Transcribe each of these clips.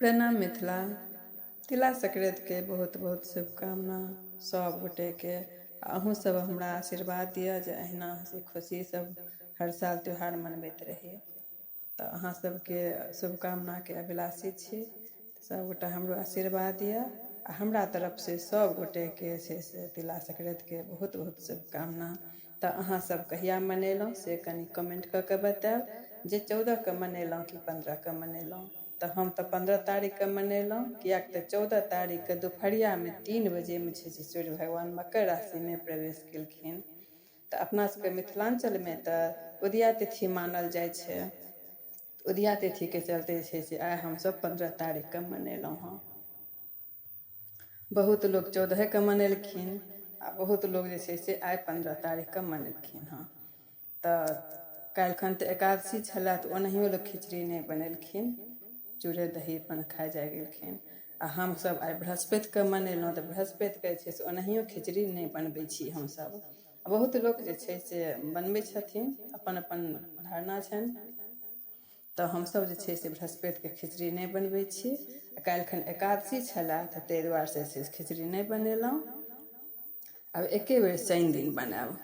प्रणाम मिथिला। तिला संक्रांतिके बहुत बहुत शुभकामना सब गोटेके। अहूँ सब हमरा आशीर्वाद दिअ जे अहिना हँसी खुशी सब हर साल त्यौहार मनबैत रही। तऽ अहाँ सबके शुभकामनाके अभिलाषी छी। सबगोटा हमरो आशीर्वाद दिअ आ हमरा तरफसँ सब गोटेके छै से तिला संक्रांतिके बहुत बहुत शुभकामना। तऽ अहाँ सब कहिया मनेलहुँ से कनि कमेंट कऽ के बतायब जे 14 के मनेलहुँ कि 15 के मनेलहुँ। तऽ हम तऽ 15 तारीखके मनेलहुँ, किएक तऽ 14 तारीखके दुपहरियामे 3 बजेमे छै से सूर्य भगवान मकर राशिमे प्रवेश केलखिन। तऽ अपना सबके मिथिलाञ्चलमे तऽ उदया तिथि मानल जाइ छै। उदया तिथिके चलते जे छै से आइ हमसब 15 तारीखके मनेलहुँ हँ। बहुत लोक 14के मनेलखिन आ बहुत लोक जे छै से आइ 15 तारीखके मनेलखिन हँ। तऽ काल्हिखन तऽ एकादशी छलए, तऽ ओनाहियो लोक खिचड़ी नहि बनेलखिन, चूड़े दही अपन खाइ जाइ गेलखिन। आ हमसब आइ बृहस्पतिके मनेलहुँ, तऽ बृहस्पतिके जे छै से ओनाहियो खिचड़ी नहि बनबै छी हमसब। बहुत लोक जे छै से बनबै छथिन, अपन अपन धारणा छनि। तऽ हमसब जे छै से बृहस्पतिके खिचड़ी नहि बनबै छी। आ काल्हिखन एकादशी छलए, तऽ ताहि दुआरे से खिचड़ी नहि बनेलहुँ। आब एके बेर शनि दिन बनायब।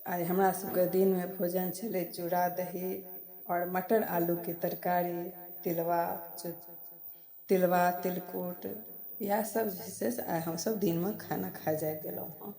आइ हमरा सबके दिनमे भोजन छलै चूड़ा दही आओर मटर आलूके तरकारी, तिलवा तिलवा तिलकुट, इएह सब जे छै से आइ हमसब दिनमे खाना खा जाइ गेलहुँ हँ।